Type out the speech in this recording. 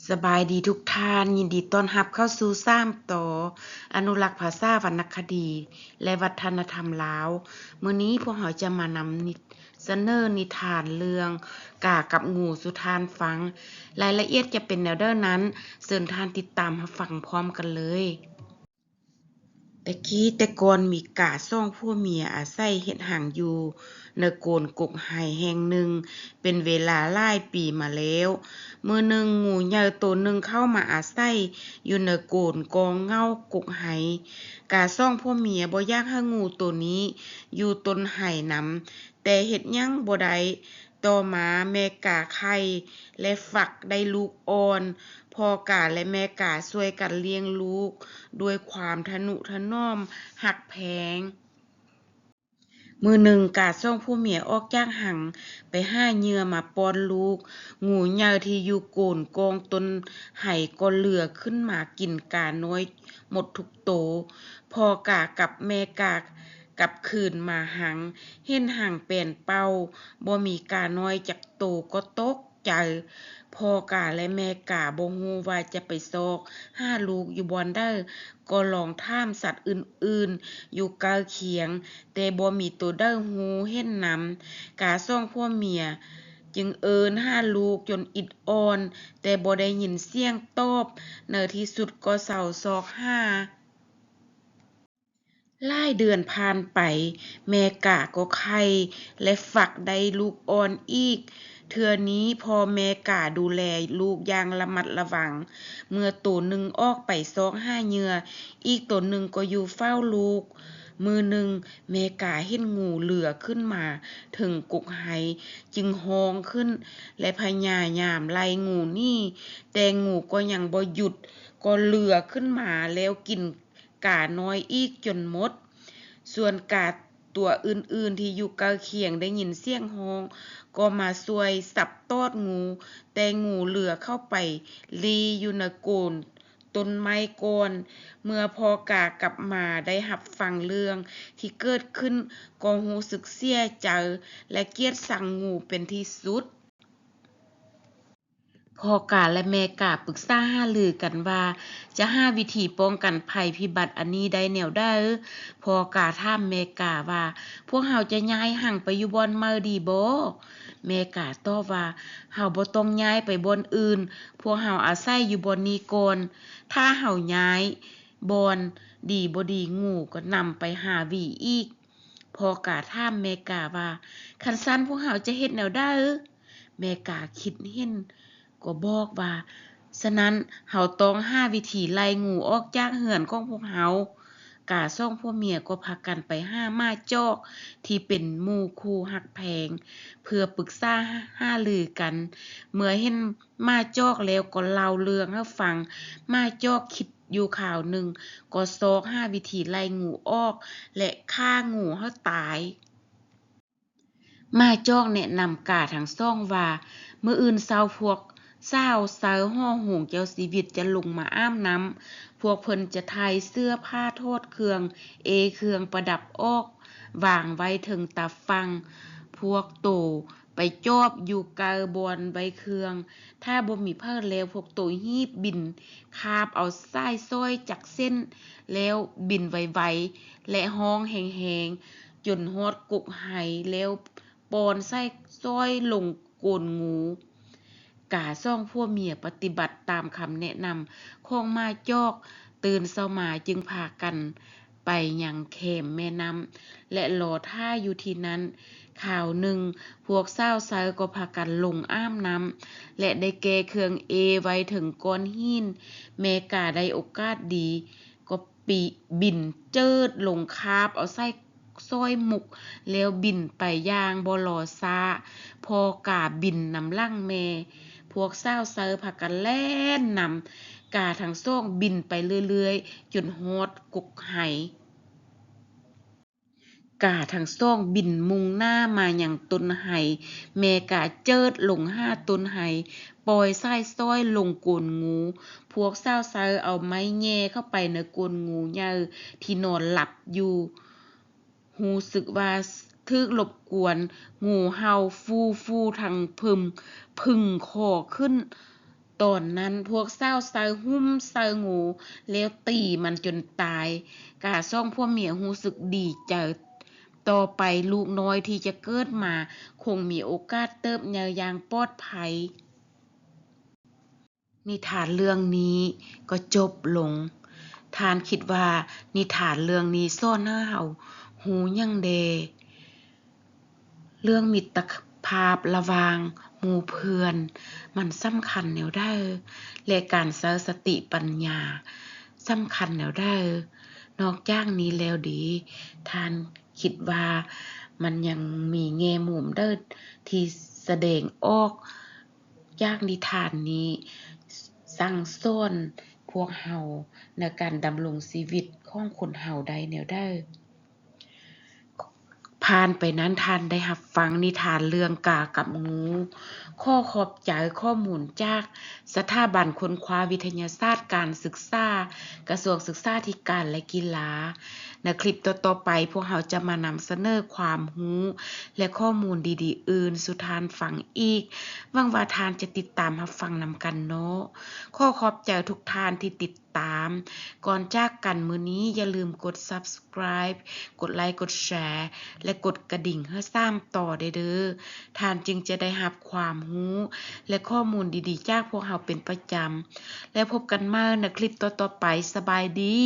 ສະບາຍດີທຸກທ່ານ, ຍິນດີຕ້ອນຮັບເຂົ້າສູ່ສາມຕໍ່ ອະນຸລັກພາສາ, ວັນນະຄະດີ ແລະ ວັດທະນະທຳລາວ. ມື້ນີ້ພວກເຮົາຈະມານຳນິ ສະເໜີນິທານເລື່ອງກາກັບງູສູ່ທ່ານຟັງ. ລາຍລະອຽດຈະເປັນແນວໃດນັ້ນ, ເຊີນທ່ານຕິດຕາມຮັບຟັງພ້ອມກັນເລີຍ. ແຕ່ກີ້ແຕ່ກ່ອນມີກາສອງຜົວເມຍອາໄສເຮັດຮັງຢູ່ໃນໂກນກົກໄຮແຫ່ງໜຶ່ງເປັນເວລາຫຼາຍປີມາແລ້ວ. ມື້ໜຶ່ງງູໃຫຍ່ໂຕໜຶ່ງເຂົ້າມາອາໄສຢູ່ໃນໂກນກອງເຫງົ້າກົກໄຮ. ກາສອງຜົວເມຍບໍ່ຢາກໃຫ້ງູໂຕນີ້ຢູ່ຕົ້ນໄຮນຳ, ແຕ່ເຮັດຫຍັງບໍ່ໄດ້. ຕໍ່ມາແມ່ກາໄຂ່ ແລະ ຟັກໄດ້ລູກອ່ອນ. ພໍ່ກາ ແລະ ແມ່ກາຊ່ວຍກັນລ້ຽງລູກດ້ວຍຄວາມທະນຸຖະໜອມຮັກແພງ. ມື້ໜຶ່ງກາສອງຜົວເມຍອອກຈາກຮັງໄປຫາເຫຍື່ອມາປ້ອນລູກ. ງູໃຫຍ່ທີ່ຢູ່ໂກນກອງຕົ້ນໄຮກໍເລືອຂຶ້ນມາກິນການ້ອຍໝົດທຸກໂຕ. ພໍ່ກາກັບແມ່ກາກັບຄືນມາຮັງ, ເຫັນຮັງແປນເປົ່າ, ບໍ່ມີການ້ອຍຈັກໂຕກໍຕົກໃຈ. ພໍ່ກາ ແລະ ແມ່ກາບໍ່ຮູ້ວ່າຈະໄປຊອກຫາລູກຢູ່ບ່ອນໃດ, ກໍລອງຖາມສັດອື່ນໆຢູ່ໃກ້ຄຽງ, ແຕ່ບໍ່ມີໂຕໃດຮູ້ເຫັນນຳ. ກາສອງຜົວເມຍຈຶ່ງເອີ້ນຫາລູກຈົນອິດອ່ອນ, ແຕ່ບໍ່ໄດ້ຍິນສຽງຕອບ. ໃນທີ່ສຸດກໍເຊົາຊອກຫາ. ຫຼາຍເດືອນຜ່ານໄປ, ແມ່ກາກໍໄຂ່ ແລະ ຟັກໄດ້ລູກອ່ອນອີກ. ເທື່ອນີ້ພໍ່ແມ່ກາດູແລລູກຢ່າງລະມັດລະວັງ. ເມື່ອໂຕໜຶ່ງອອກໄປຊອກຫາເຫຍື່ອ, ອີກໂຕໜຶ່ງກໍຢູ່ເຝົ້າລູກ. ມື້ໜຶ່ງ, ແມ່ກາເຫັນງູເລືອຂຶ້ນມາເທິງກົກໄຮ, ຈຶ່ງຮ້ອງຂຶ້ນ ແລະ ພະຍາຍາມໄລ່ງູໜີ, ແຕ່ງູກໍຍັງບໍ່ຢຸດ, ກໍເລືອຂຶ້ນມາແລ້ວກິນ ການ້ອຍອີກຈົນໝົດ. ສ່ວນກາຕົວອື່ນໆທີ່ຢູ່ໃກ້ຄຽງໄດ້ຍິນສຽງຮ້ອງກໍມາຊ່ວຍສັບຕອດງູ, ແຕ່ງູເລືອເຂົ້າໄປລີ້ຢູ່ໃນໂກນຕົ້ນໄມ້ກ່ອນ. ເມື່ອພໍ່ກາກັບມາໄດ້ຮັບຟັງເລື່ອງທີ່ເກີດຂຶ້ນ ກໍຮູ້ສຶກເສຍໃຈ ແລະ ກຽດຊັງງູເປັນທີ່ສຸດ. ພໍ່ກາ ແລະ ແມ່ກາປຶກສາຫາລືກັນວ່າຈະຫາວິທີປ້ອງກັນໄພພິບັດອັນນີ້ໄດ້ແນວໃດ. ພໍ່ກາຖາມແມ່ກາວ່າ, ພວກເຮົາຈະຍ້າຍຮັງໄປຢູ່ບ່ອນໃໝ່ດີບໍ່? ແມ່ກາຕອບວ່າ, ເຮົາບໍ່ຕ້ອງຍ້າຍໄປບ່ອນອື່ນ, ພວກເຮົາອາໄສຢູ່ບ່ອນນີ້ກ່ອນ. ຖ້າເຮົາຍ້າຍບ່ອນ, ດີບໍ່ດີງູກໍນຳໄປຫາຫວີອີກ. ພໍ່ກາຖາມແມ່ກາວ່າ, ຄັນຊັ້ນພວກເຮົາຈະເຮັດແນວໃດ? ແມ່ກາຄິດເຫັນກໍບອກວ່າ, ສະນັ້ນເຮົາຕ້ອງຫາວິທີໄລ່ງູອອກຈາກເຮືອນຂອງພວກເຮົາ. ກາສອງຜົວເມຍກໍພາກັນໄປຫາໝາຈອກທີ່ເປັນໝູ່ຄູ່ຮັກແພງ ເພື່ອປຶກສາຫາລືກັນ. ເມື່ອເຫັນໝາຈອກແລ້ວກໍເລົ່າເລື່ອງໃຫ້ຟັງ. ໝາຈອກຄິດ ຢູ່ຄາວໜຶ່ງກໍຊອກຫາວິທີໄລ່ງູອອກ ແລະ ຂ້າງູໃຫ້ຕາຍ. ໝາຈອກແນະນຳກາທັງສອງວ່າ, ມື້ອື່ນເຊົ້າພວກສາວໃສ່ຫໍໂຫງເຈົ້າຊີວິດຈະລົງມາອາບນ້ຳ. ພວກເພິ່ນຈະໄຖ່ເສື້ອຜ້າ, ຖອດເຄື່ອງເອ, ເຄື່ອງປະດັບອອກ, ວາງໄວ້ເທິງຕາຝັ່ງ. ພວກໂຕ ໄປຈອບຢູ່ໃກ້ບ່ອນໄວ້ເຄື່ອງ. ຖ້າບໍ່ມີໃຜແລ້ວ, ພວກໂຕຮີບບິນຄາບເອົາສາຍສ້ອຍຈັກເສັ້ນ, ແລ້ວບິນໄວໆ ແລະ ຮ້ອງແຮງໆ ຈົນຮອດກົກໄຮ, ແລ້ວປ້ອນສາຍສ້ອຍລົງໂກນງູ. ກາສອງຜົວເມຍປະຕິບັດຕາມຄຳແນະນຳຂອງໝາຈອກ, ຕື່ນເຊົ້າມາຈຶ່ງພາກັນ ໄປຍັງແຄມແມ່ນ້ຳ ແລະ ລໍຖ້າຢູ່ທີ່ນັ້ນ. ຄາວໜຶ່ງ, ພວກສາວໃຊ້ກໍພາກັນລົງອາບນ້ຳ ແລະ ໄດ້ແກ່ເຄື່ອງເອໄວ້ເທິງກ້ອນຫີນ. ແມ່ກາໄດ້ໂອກາດດີ, ກໍປີ ບິນເຈີດລົງຄາບເອົາສາຍ ຊ້ອຍມຸກ ແລ້ວບິນໄປຢ່າງບໍ່ລໍຊ້າ. ພໍ່ກາບິນນຳຫຼັງແມ່. ພວກສາວໃຊ້ພາກັນແລ່ນນຳກາທັງສອງບິນໄປເລື້ອຍໆ ຈົນຮອດກົກໄຮ. ກາທັງສອງບິນມຸ່ງໜ້າມາຍັງຕົ້ນໄຮ. ແມ່ກາເຈີດລົງຫາຕົ້ນໄຮ, ປ່ອຍສາຍຊ້ອຍລົງໂກນງູ. ພວກສາວໃຊ້ເອົາໄມ້ແຫຍ່ເຂົ້າໄປໃນໂກນງູໃຫຍ່ທີ່ນອນຫຼັບຢູ່. ຮູ້ສຶກວ່າຖືກລົບກວນ, ງູເຫົ່າຟູໆທັງພຶ່ງ, ພຶ່ງຂໍຂຶ້ນ ຕອນນັ້ນພວກສາວໃສ່ຫຸ້ມໃສ່ໂງ່ ແລ້ວຕີມັນຈົນຕາຍ. ກາສອງຜົວເມຍຮູ້ສຶກດີໃຈ. ຕໍ່ໄປລູກນ້ອຍທີ່ຈະເກີດມາຄົງມີໂອກາດເຕີບໃຫຍ່ຢ່າງປອດໄພ. ນິທານເລື່ອງນີ້ກໍຈົບລົງ. ທ່ານຄິດວ່ານິທານເລື່ອງນີ້ສອນໃຫ້ເຮົາຮູ້ຫຍັງແດ່? ເລື່ອງມິດຕະພາບລະຫວ່າງໝູ່ເພື່ອນ ມັນສຳຄັນແນວໃດ? ແລະ ການໃຊ້ສະຕິປັນຍາສຳຄັນແນວໃດ? ນອກຈາກນີ້ແລ້ວເດ, ທ່ານຄິດວ່າມັນຍັງມີແງ່ມຸມໃດທີ່ສະແດງອອກ ຈາກນິທານນີ້ສັ່ງສອນພວກເຮົາໃນການດຳລົງຊີວິດຂອງຄົນເຮົາໄດ້ແນວໃດ? ຜ່ານໄປນັ້ນທ່ານໄດ້ຮັບຟັງນິທານເລື່ອງກາກັບງູ. ຂໍຂອບໃຈຂໍ້ມູນຈາກສະຖາບັນຄົ້ນຄວ້າວິທະຍາສາດການສຶກສາ ກະຊວງສຶກສາທິການ ແລະ ກິລາ. ໃນຄລິບຕໍ່ໆໄປ ພວກເຮົາຈະມານຳສະເໜີຄວາມຮູ້ ແລະ ຂໍ້ມູນດີໆອື່ນສູ່ທ່ານຟັງອີກ. ຫວັງວ່າທ່ານຈະຕິດຕາມຮັບຟັງນຳກັນເນາະ. ຂໍຂອບໃຈທຸກທ່ານທີ່ຕິດຕາມ. ກ່ອນຈາກກັນມື້ນີ້ ຢ່າລືມກົດ Subscribe ກົດໄລ ກົດແຊ ແລະ ກົດກະດິ່ງໃຫ້ສາມຕໍ່ໄດ້ເດີ້. ທ່ານຈຶ່ງຈະໄດ້ຮັບຄວາມຮູ້ ແລະ ຂໍ້ມູນດີໆຈາກພວກເຮົາເປັນປະຈຳ. ແລ້ວພົບກັນໃໝ່ໃນຄລິບຕໍ່ໆໄປ. ສະບາຍດີ.